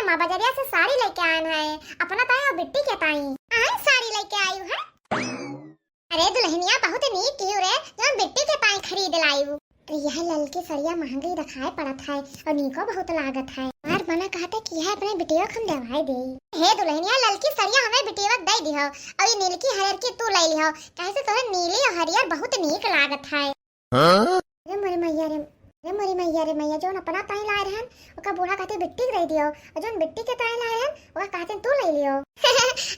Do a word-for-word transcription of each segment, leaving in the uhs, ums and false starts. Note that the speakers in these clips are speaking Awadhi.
अम्मा बजरिया से साड़ी लइके आएन है, अपना ताई और बिट्टी के ताई। आएन साड़ी लइके आयु है। अरे दुलहिनिया, बहुत नीक किहू रे, जौन बिट्टी के ताई खरीद लायु। अरे यह ललकी सड़िया महंगी दिखाई पड़त है और नीको बहुत लागत है। हमार मना कहत है कि यह अपने बिटिया के हम देवाई देई। हे दुलहिनिया, ललकी सड़िया हमें बिटिया के दे दिहो और ये नीलकी हरियर की तू ले लिहो, काहे से तोहरे नीली और हरियर बहुत नीक लागत है। हाँ? अरे मोरे मैया रे, अरे मोरे मैया रे मैया, जौन अपना ताई लाए रहन, ओका बूढ़ा कहते बिट्टी के दे दियो, और जौन बिट्टी के ताई लाए रहन, ओका कहते तू ले लियो।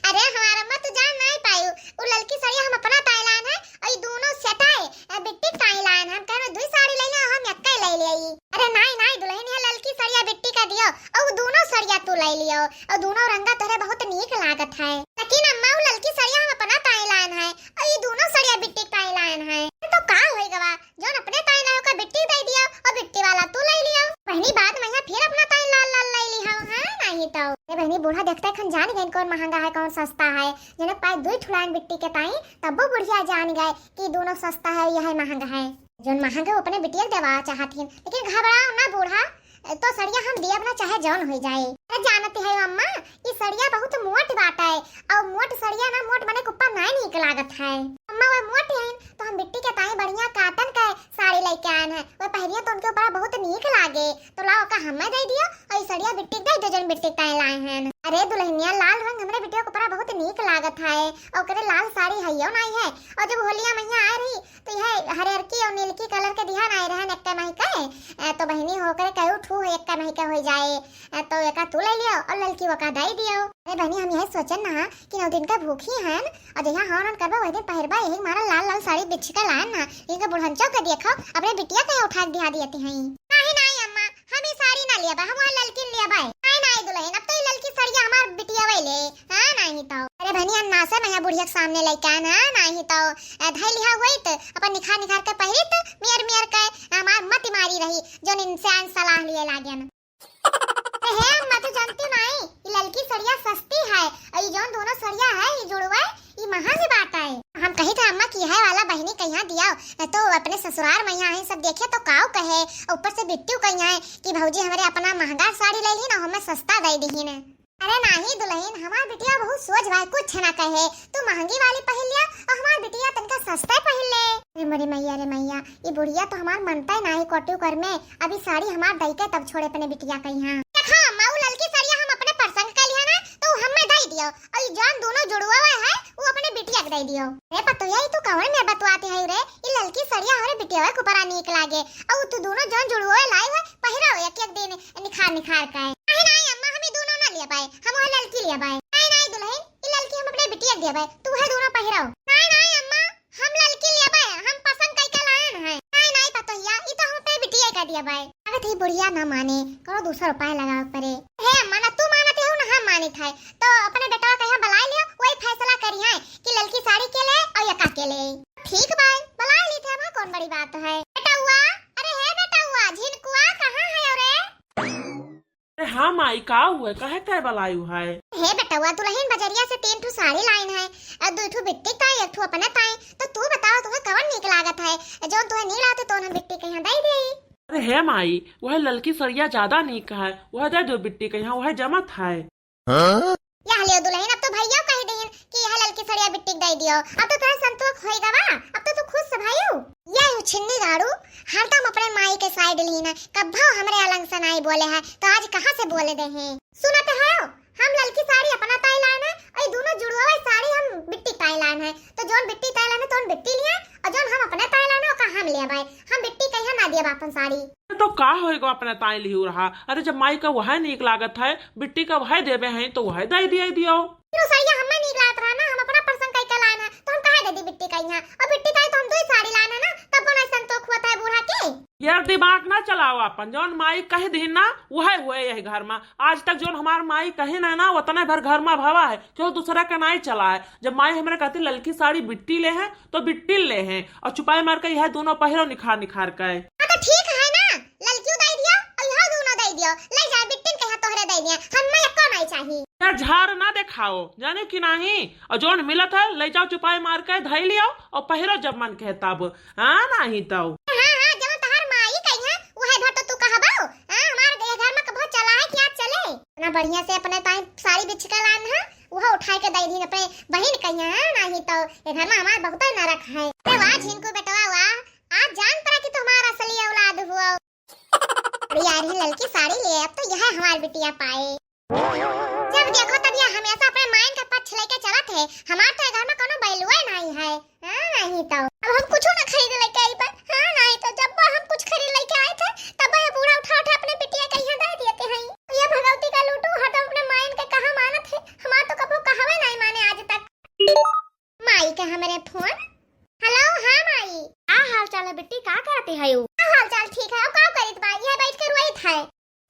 अरे हमार अम्मा, तू जान नहीं पायु, उ ललकी सड़िया हम अपना ताई लाएन है, और ये दोनों सेटाए, अ, बिट्टी के ताई लाएन है। हम कहन दुई साड़ी ले ले, हम एक्के ले ले आई। अरे नाई, नाई दुलहिन, यह ललकी सड़िया बिट्टी का दियो, और उ दोनों सड़िया तू ले लियो, और दोनों रंगा तोहरे बहुत नीक लागत है। लेकिन अम्मा, उ ललकी सड़िया हम अपना ताई लाएन है, और ये दोनों सड़िया बिट्टी के ताई लाएन है। तो का होई गवा, जौन अपने ताई लायो का बिट्टी दे दियो और बिट्टी वाला तू ले लियो। बहनी, बाद में यहाँ फिर अपना ताई लाल लाल ले ली हो, हाँ, नहीं तो। ए बहनी, बूढ़ा देखते खन जान गए कौन महंगा है, कौन सस्ता है। जनक पाए दुई ठुलान बिट्टी के ताई, तब्बो बुढ़िया जान गए कि दोनों सस्ता है, यह महंगा है। जौन महंगा है, वो अपने बिटिया के देवा चाहत हिन, लेकिन घबराओ ना बूढ़ा, तो सड़िया हम दियब ना, चाहे जौन होई जाए। अरे जानती है अम्मा, ई सड़िया बहुत मोट बाटे, और मोट सड़िया ना मोट बने के ऊपर नाय नीक लागत है। अम्मा वो मोट है, तो हम बिट्टी के ताई बढ़िया cotton के साड़ी लेके आएन है, वो पहनिया तो उनके ऊपर बहुत नीक लागे, तो लाओ का हमें दे दियो, और ई सड़िया बिट्टी के दे दो, जौन बिट्टी के ताई लाए हैं। अरे दुलहिनिया, लाल रंग हमरे बिटिया के ऊपर बहुत नीक लागत है, और ओकरे लाल साड़ी हइयो नाई है, और जब होलिया मैया आए रही, तो यह हरियरकी और नीलकी colour के दिहा नाई रहन एक्के माई के, अ, तो बहिनी होकर कई ठू है, एक्के माई के हो जाए, अ, तो एका तू ले लियो और ललकी ओका दे दियो। अरे बहिनी, हम यही सोचन ना कि नौ दिन का भूखी हन और जहिया हवन करबा वही दिन पहिरबा, यही मारा लाल लाल साड़ी बिछ के लायन ना, इनके बुढ़ंचो के देखो, अपने बिटिया के उठा के दिहा दियती हैं। नहीं, नहीं अम्मा, हम ई साड़ी ना लियाबा, हम वह ललकिन लियाबा। नाई, नाई दुलहिन, अब तो ई ललकी सड़िया हमार बिटिया वही ले। हाँ, नाहीं तो। अरे बहनी, अन्नासे में यहाँ बुढ़िया के सामने लइका है ना, नाहीं तो। ए, धई लिहा होइत, अपन निखार निखार के पहिरित, मियर मियर के, हमार मति मारी रही, जौन इनसे आन सलाह लिए लागेन। अरे हे अम्मा, तू जानती नाई, ई ललकी सड़िया सस्ती है, और ई जौन दोनों सड़िया है, ई जुड़वा, ई महंग बात है। हम कही था अम्मा कि यह वाला बहनी कहिया दिया, न तो अपने ससुरार में यहाँ है, सब देखे तो काऊ कहे, और ऊपर से बिट्टू कहिया है कि भौजी हमरे अपना महंगा साड़ी ले ली ना, हमें सस्ता दे दी ना। अरे नाही दुलहिन, हमार बिटिया बहुत सोझ बा, कुछ ना कहे। तू महंगी वाली पहिर लिया और हमार बिटिया तनका सस्ता पहिर ले। अरे मोरे मैया रे मैया, ई बुढ़िया तो हमार मनता ही नाही कोटियो कर में। अभी साड़ी हमार दई के तब छोड़े अपने बिटिया कहिया। देखा अम्मा, उ ललकी सड़िया हम अपने पसंद के लिया ना, तो उ हमें दई दियो। और ई जौन दोनों जुड़वा है, उ अपने बिटिया के दई दियो। ए पतोहिया, ई तू कौन में बतवाती है रे? ई ललकी सड़िया हमरे बिटिया के ऊपर नीक लागे। और तू दोनों जौन जुड़वा लाई है, पहिरो एक एक दिन निखार निखार के। नाही, नाही अम्मा, हम ई दोनों ना लिया पाए, हम वह ललकी लिया पाए। नाही, नाही दुलहिन, ई ललकी हम अपने बिटिया के दिया पाए, तू है दोनों पहिरो। नाही, नाही अम्मा, हम ललकी लिया पाए, हम पसंद कई के लायन है। नाही, नाही पतोहिया, ई तो हम अपने बिटिया का दिया पाए। अगर थी बुढ़िया ना माने, करो दूसरा उपाय लगावे पड़े। हे अम्मा, ना तू मानत हो ना हम मानित है, तो अपने बेटवा कहिया बुलाई लियो, वही फैसला करिहैं कि ललकी साड़ी के ले और यका के ले। ठीक बाय, बुलाई ली थे, वहाँ कौन बड़ी बात है। बेटवा, अरे हे बेटवा, झिनकुआ कहाँ है रे? अरे हाँ माई, का हुआ? काहे काय बलायु है? हे बेटवा, दुलहिन बजरिया से तीन ठू साड़ी लाइन है, और दो ठू बिट्टी ताई, एक ठू अपने ताई। तो तू बताओ, तुम्हें कवन नीक लागत है? जौन तुम्हें नीक लागत है, तौन हम बिट्टी कहिया दई दी। अरे हे माई, वह ललकी सड़िया ज्यादा नीक है, वह दे दो बिट्टी कहिया, वह जमत है। हाँ? या लियो दुलहिन, अब तो भैया कह दीन कि यह ललकी सड़िया बिट्टी के दे दियो। अब तो तोरा संतोष होई गवा, अब तो तू खुश से भाई। या यू छिन्नी गाड़ू, हरदम अपने माई के side लीन है, कब्बो हमरे अलंग से नाई बोले है, तो आज कहाँ से बोले दे हैं? सुनत हो, हम ललकी साड़ी अपना ताई लान है, और ये दोनों जुड़वा साड़ी हम बिट्टी ताई लान है। तो जौन बिट्टी ताई लान है, तौन बिट्टी लिया, और जौन हम अपने ताई लान है, ओका हम लिया भाई। हम बिट्टी कहिया ना दिया अपन साड़ी। तो का होएगा अपने ताई लिहू रहा? अरे जब माई का वह नीक लागत है, बिट्टी का वह देवे हैं, तो वह दे दिया दियो। फिर वो सड़िया हमें नीक लागत रहा ना, हम अपना पसंद कई के लान है, तो हम काहे दे दी बिट्टी कहिया? और बिट्टी ताई तो हम दो ही साड़ी लान है ना, तब बना संतोष हुआ था बूढ़ा के। यार दिमाग ना चलाओ अपन, जौन माई कह दी ना, वह हुए यही घर में। आज तक जौन हमार माई कहे ना, ना उतने भर घर में भवा है, क्यों दूसरा का नाई चला है। जब माई हमरे कहती ललकी साड़ी बिट्टी ले है, तो बिट्टी ले हैं, और चुपाई मार के यह दोनों पहिरो निखार निखार के। हाँ, तो ठीक है ना, ललकियो दे दियो और यह दोनों दे दियो, ले जाए बिट्टिन के यहाँ तोहरे दे दिए, हमें एको नहीं चाहिए। यार झार ना दिखाओ, जाने कि नहीं, और जौन मिलत है ले जाओ चुपाई मार के धई लियो और पहिरो जब मन कहे तब। हाँ, नहीं तो। हाँ, हाँ, जौन तोहर माई कही है, वह भर तो तू कहबो। हाँ, हमारे ये घर में कबो चला है क्या चले? ना बढ़िया से अपने ताई साड़ी बिछ के लान है, वह उठाए के दे दीन अपने बहिन कहिया है, नहीं तो ये घर में हमार बहुत नरक है। अरे वाह झिनकू बेटवा वाह, आज जान पड़ा कि तुम्हारा असली औलाद हुआ। अरे यार, ये ललकी साड़ी ले, अब तो यह हमार बिटिया पाए। जब देखो तब ये हमेशा अपने माइन का पक्ष लेके चलत है। हमार तो ये घर में कोनो value नहीं है। हाँ, नहीं तो अब हम कुछ ना खरीद लेके आई पर। हाँ, नहीं तो जब हम कुछ खरीद लेके आए थे, तब ये बूढ़ा उठा उठा अपने बिटिया के यहाँ दे देते हैं। ये भगवती का लूटू हरदम अपने माइन के कहाँ मानत है। हमार तो कबो कहवे नहीं माने आज तक। माई के हमरे फोन। हेलो, हाँ माई। का हाल चाल है बिट्टी, का करते है? का हाल चाल ठीक है, और का करित बा? ये बैठ के रोइत है।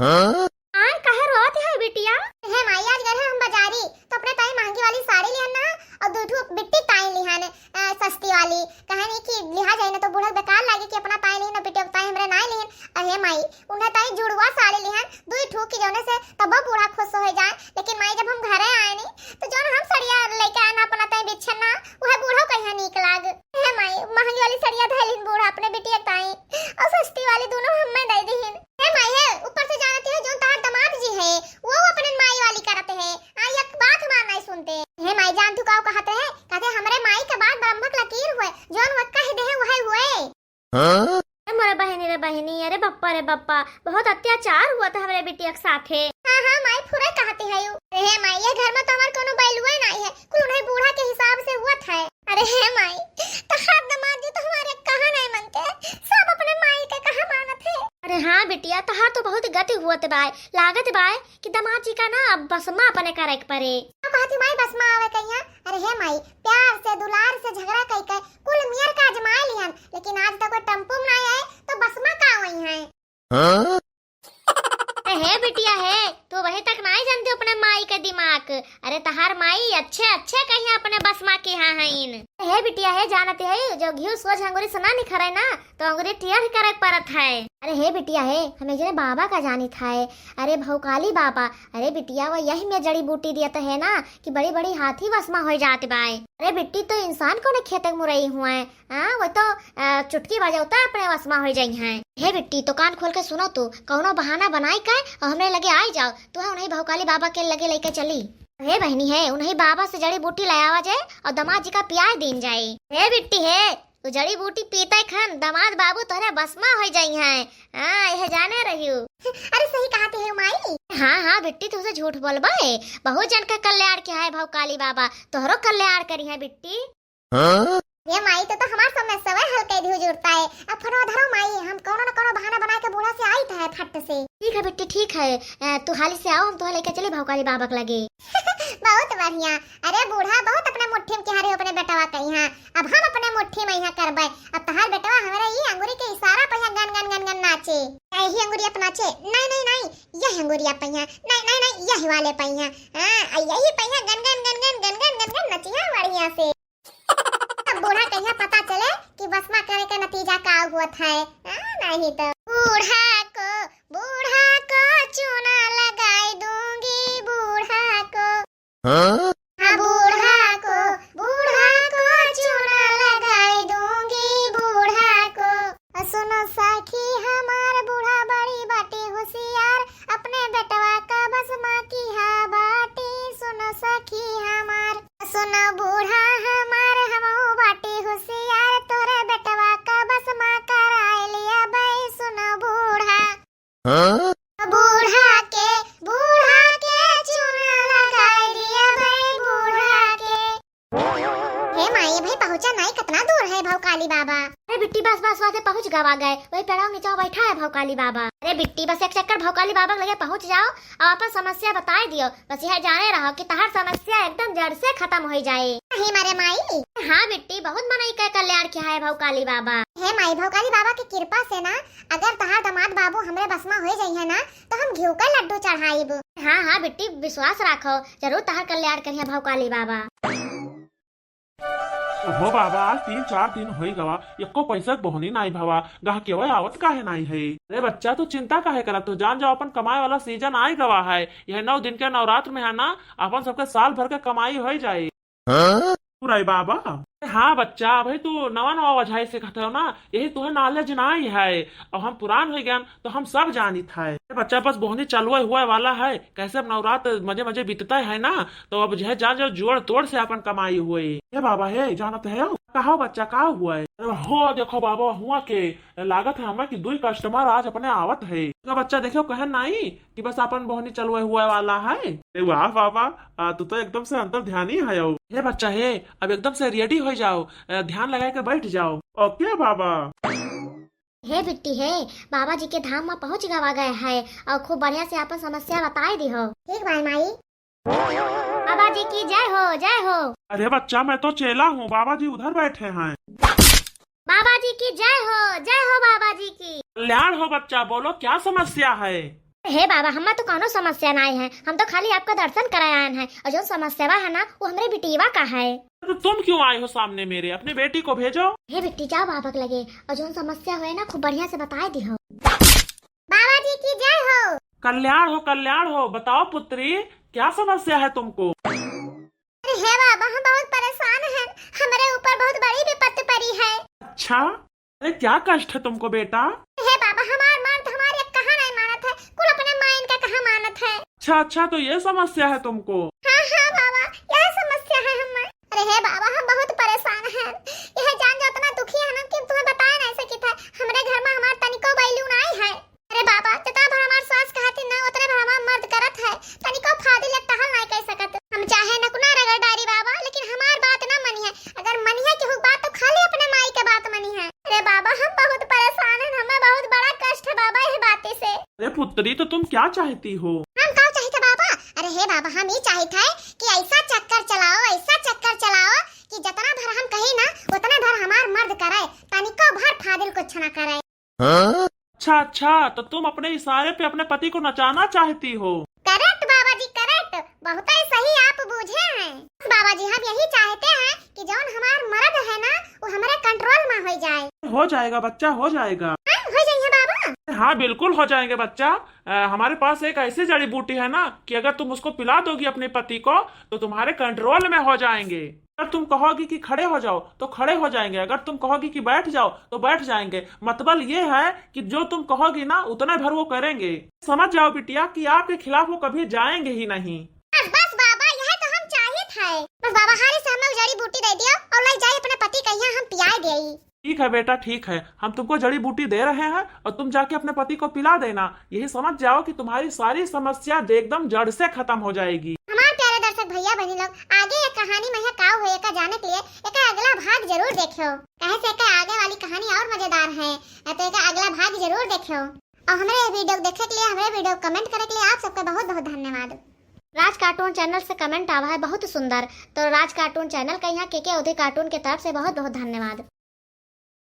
हाँ? आय, काहे रोत है बिटिया? हे माई, आज गए हम बाजारी, तो अपने ताई महंगी वाली साड़ी लिहन ना, और दो ठो बिट्टी ताई लिहन, अ, सस्ती वाली। कहे नहीं कि लिहा जाए ना तो बूढ़ा बेकार लागे कि अपना ताई लिहन और बिटिया ताई हमरे नाई लिहन। अरे माई, उन्हें ताई जुड़वा साड़ी लिहन, दुई ठो की जौने से तब बूढ़ा खुश हो जाए। लेकिन माई, जब हम घरे आए नी, तो जौन हम सड़िया लेके आए ना अपना ताई बिछन ना, वह बूढ़ा कहिया नीक लाग। हे माई, महंगी वाली सड़िया धैलिन बूढ़ा अपने बिटिया ताई, और सस्ती वाली दोनों हमें दे दीहिन। हे माई, हे ऊपर से जानते हो, जौन तहार दामाद जी है, वो अपने माई वाली करते हैं। आ, एक बात हमार नहीं सुनते। हे माई, जान तू का कहते हैं? कहते, "हमरे माई के बाद ब्रह्मक लकीर हुए, जौन वो कह दे है, वह हुए।" हाँ? अरे मोरे बहिनी रे बहिनी, अरे बप्पा रे बप्पा, बहुत अत्याचार हुआ था हमरे बिटिया के साथे। हाँ, हाँ, माई, पूरा कहती है यू। अरे हे माई, ये घर में तो हमार कोनो बैलुए नहीं है, कुल उन्हें बूढ़ा के हिसाब से हुआ था। अरे हे माई, तो हर दामाद जी तो हमारे कहा नहीं मानते, सब अपने माई के कहा मानत है। अरे हाँ बिटिया, तहार तो बहुत गति हुआ ते बाय, लागत बाय कि दामाद जी का ना अब बसमा अपने करे के परे। का कहती माई, बसमा आवे कहिया? अरे हे माई, प्यार से, दुलार से झगड़ा कई के कुल मियर का आजमाए लिहन, लेकिन आज तक वो टेम्पो में ना आए, तो बसमा का वही है? हाँ? अरे हे बिटिया हे, तू वही तक नाई जानते अपने माई के दिमाग। अरे तहार माई अच्छे अच्छे कहिया अपने बसमा के यहाँ हईन। अरे हे बिटिया हे, जानते है जो घिउ सोझ अंगुरी से ना निखरे ना, तो अंगुरी टेढ़ करे के परत है। अरे हे बिटिया हे, हम एक जने बाबा का जानित है। अरे भौकाली बाबा। अरे बिटिया, वो यही में जड़ी बूटी दियत है ना कि बड़ी बड़ी हाथी बसमा हो जात बाय। अरे बिट्टी, तो इंसान कौने खेत के मुरई हुआ है? हाँ, वो तो, अ, चुटकी बजावता अपने बसमा हो जाई हैं। हे बिट्टी, तो कान खोल के सुनो तू, कौनो बहाना बनाई के और हमरे लगे आई जाओ, तू है उन्हीं भौकाली बाबा के लगे लेके चली। हे बहिनी हे, उन्हीं बाबा से जड़ी बूटी ले आवा जाए और दामाद जी का पियाए दीन जाए। हे बिट्टी हे, तू जड़ी बूटी पीते खन दामाद बाबू तोहरे बसमा हो जाई हैं। हाँ, यह जाने रहियो। अरे सही कहते है माई। हाँ, हाँ बिट्टी, तुझसे झूठ बोलबे, बहुत जन का कल्याण किया है भौकाली बाबा, तोहरो कल्याण करी है बिट्टी। हाँ? ये माई, तो, तो हमार समस्या हल कर दियो जुड़ता है। अब फोनवा धरो माई, हम कौनो न कौनो बहाना बना के बूढ़ा से आई था फट से। ठीक है बिट्टी, ठीक है, अ, तू हाली से आओ, हम तोहरा लेके चली भौकाली बाबा के लगे। बहुत बढ़िया। अरे बूढ़ा बहुत अपने मुट्ठी में किहा रहे अपने बेटवा के यहाँ, अब हम अपने मुट्ठी में यहाँ करबे। अब तहार बेटवा हमारे ई अंगुरी के इशारा पे यहाँ गन गन गन गन नाचे। यही अंगुरिया पे नाचे, नहीं नहीं नहीं, यही अंगुरिया पे यहाँ, नहीं नहीं नहीं, यही वाले पे यहाँ, हाँ, यही पे यहाँ गन गन गन गन गन गन गन गन नचिया बढ़िया से। अब बूढ़ा कहिया पता चले कि बसमा करे का नतीजा का हुआ था। हाँ, नहीं तो। बूढ़ा को, बूढ़ा को चूना लगाई दूंगी, बूढ़ा को। हाँ? हाँ, बूढ़ा को, बूढ़ा को चूना लगाई दूंगी, बूढ़ा को। सुनो सखी हमार, बूढ़ा बड़ी बाटी होशियार, अपने बेटवा का बसमा किहा बाटी। सुनो सखी हमार, सुनो बूढ़ा हमार, हमहू बाटी होशियार, तोरे बेटवा का बसमा कराए लिया बे। सुनो बूढ़ा। हाँ? बूढ़ा के, बूढ़ा के चूना लगाए लिया बे बूढ़ा के। हे माई, भाई पहुँचा नाई, कितना दूर है भौकाली बाबा? अरे बिट्टी, बस बस, वहाँ से पहुँच गवा गए, वही पेड़वा के नीचे बैठा है भौकाली बाबा। अरे बिट्टी, बस एक चक्कर भौकाली बाबा के लगे पहुँच जाओ और अपन समस्या बताए दियो। बस यह जाने रहो कि तहार समस्या एकदम जड़ से खत्म हो जाए। नहीं मरे माई। हाँ बिट्टी, बहुत मनई का कल्याण किया है भौकाली बाबा। हे माई, भौकाली बाबा की कृपा से ना, अगर तहार दामाद बाबू हमरे बस में हो जाई है ना, तो हम घिउ का लड्डू चढ़ाइब। हाँ हाँ बिट्टी, विश्वास रखो, जरूर तहार कल्याण करिया भौकाली बाबा। हो बाबा, आज तीन चार दिन होई गवा, एको पैसा के बोहनी नाई भवा, गाहकेवा आवत काहे नाई है? अरे बच्चा, तू चिंता काहे करत हो? जान जाओ, अपन कमाए वाला सीजन आए गवा है। यह नौ दिन के नवरात्र में है ना, अपन सबके साल भर के कमाई होई जाई। हाँ? पूरा बाबा। हाँ बच्चा, अभी तू नवा नवा वजह से कहत हो ना, यही तुहे knowledge नाई है। अब हम पुरान हो गए तो हम सब जानित है। ए बच्चा, बस बोहनी चलवे हुए वाला है, कैसे अब नवरात मजे मजे बीतता है ना, तो अब यह जान जाओ जोड़ तोड़ से अपन कमाई हुए। हे बाबा, हे जानत है, कहो बच्चा, का हुआ है? अरे हो, देखो बाबा, हुआ के लागत है हमें कि दुई customer आज अपने आवत है। तो बच्चा देखो, कहे नाई कि बस अपन बोहनी चलवे हुए वाला है। अरे वाह बाबा, आ, तू तो एकदम से अंतर्ध्यानी है। हे बच्चा, हे अब एकदम से ready हो जाओ, अ, ध्यान लगा के बैठ जाओ। OK बाबा। हे बिट्टी, हे बाबा जी के धाम में पहुँच गवा गए है और खूब बढ़िया से अपन समस्या बताए दी हो। ठीक भाई माई। बाबा जी की जय हो, जय हो। अरे बच्चा, मैं तो चेला हूँ, बाबा जी उधर बैठे हैं। बाबा जी की जय हो, जय हो बाबा जी की। कल्याण हो बच्चा, बोलो क्या समस्या है? हे बाबा, हमार तो कौनो समस्या नाई है, हम तो खाली आपका दर्शन कराए आयन है, और जो समस्या है ना, वो हमरे बिटिया का है। तो तुम क्यों आए हो सामने मेरे? अपनी बेटी को भेजो। हे बिट्टी, जाओ बाबा के लगे और जो समस्या होए ना, खूब बढ़िया से बताए दिहो। बाबा जी की जय हो। कल्याण हो, कल्याण हो, बताओ पुत्री, क्या समस्या है तुमको? अरे हे बाबा, हम बहुत परेशान हैं, हमारे ऊपर बहुत बड़ी विपत्ति पड़ी है। अच्छा, अरे क्या कष्ट है तुमको बेटा? हे बाबा, हमार मर्द हमार एक कहा नहीं मानत है, कुल अपने माइन का कहा मानत है। अच्छा अच्छा, तो ये समस्या है तुमको? हाँ हाँ बाबा, यह समस्या है हमार। अरे हे बाबा, हम बहुत परेशान हैं, यह जान जो इतना दुखी है ना कि तुम्हें बताए नहीं सकित है। हमरे घर में हमार तनिको value नहीं है। अरे बाबा, जितना भर हमार सास कहती ना, उतने भर हमार मर्द करत है। तनिको फादिल एक टहल नाई कह सकत। हम चाहे नकुना रगड़ डारी बाबा, लेकिन हमार बात ना मनिहे। अगर मनिहे केहू बात तो खाली अपने माई के बात मनिहे। अरे बाबा, हम बहुत परेशान हैं, हमें बहुत बड़ा कष्ट है बाबा यह बातें से। अरे पुत्री, तो तुम क्या चाहती हो? हम का चाहित है बाबा? अरे हे बाबा, हम ई चाहित है कि ऐसा चक्कर चलाओ, ऐसा चक्कर चलाओ कि जितना भर हम कही ना, उतने भर हमार मर्द करे, तनिको भर फादिल कुछ ना करे। अच्छा अच्छा, तो तुम अपने इशारे पे अपने पति को नचाना चाहती हो? Correct बाबा जी, correct, बहुत ही सही आप बूझे हैं। बस बाबा जी, हम यही चाहते हैं कि जौन हमार मर्द है ना, वो हमारे control में हो जाए। हो जाएगा बच्चा, हो जाएगा। हाँ, हो जाइए बाबा। हाँ, बिल्कुल हो जाएंगे बच्चा। अ, हमारे पास एक ऐसी जड़ी बूटी है ना कि अगर तुम उसको पिला दोगी अपने पति को, तो तुम्हारे control में हो जाएंगे। अगर तुम कहोगी कि खड़े हो जाओ, तो खड़े हो जाएंगे। अगर तुम कहोगी कि बैठ जाओ, तो बैठ जाएंगे। मतलब ये है कि जो तुम कहोगी ना, उतने भर वो करेंगे। समझ जाओ बिटिया कि आपके खिलाफ वो कभी जाएंगे ही नहीं। बस बस बाबा, यह तो हम चाहित है। बस बाबा, हाली से हमें जड़ी बूटी दे दियो और ले जाई अपने पति के यहाँ, हम पियाए देई। ठीक है बेटा, ठीक है, हम तुमको जड़ी बूटी दे रहे हैं और तुम जाके अपने पति को पिला देना। यही समझ जाओ कि तुम्हारी सारी समस्या एकदम जड़ से खत्म हो जाएगी। हमार प्यारे दर्शक भैया बहनी लोग, आगे ये कहानी में है का हुए, एका जाने के लिए एका अगला भाग जरूर देखियो, कहे से एका आगे वाली कहानी और मजेदार है, तो एका अगला भाग जरूर देखियो। और हमारे ये video देखे के लिए, हमारे video comment करे के लिए आप सबका बहुत बहुत धन्यवाद। राज Cartoon channel से comment आवा है, बहुत सुंदर। तो राज Cartoon channel का यहाँ के के ओधे Cartoon के तरफ से बहुत बहुत धन्यवाद।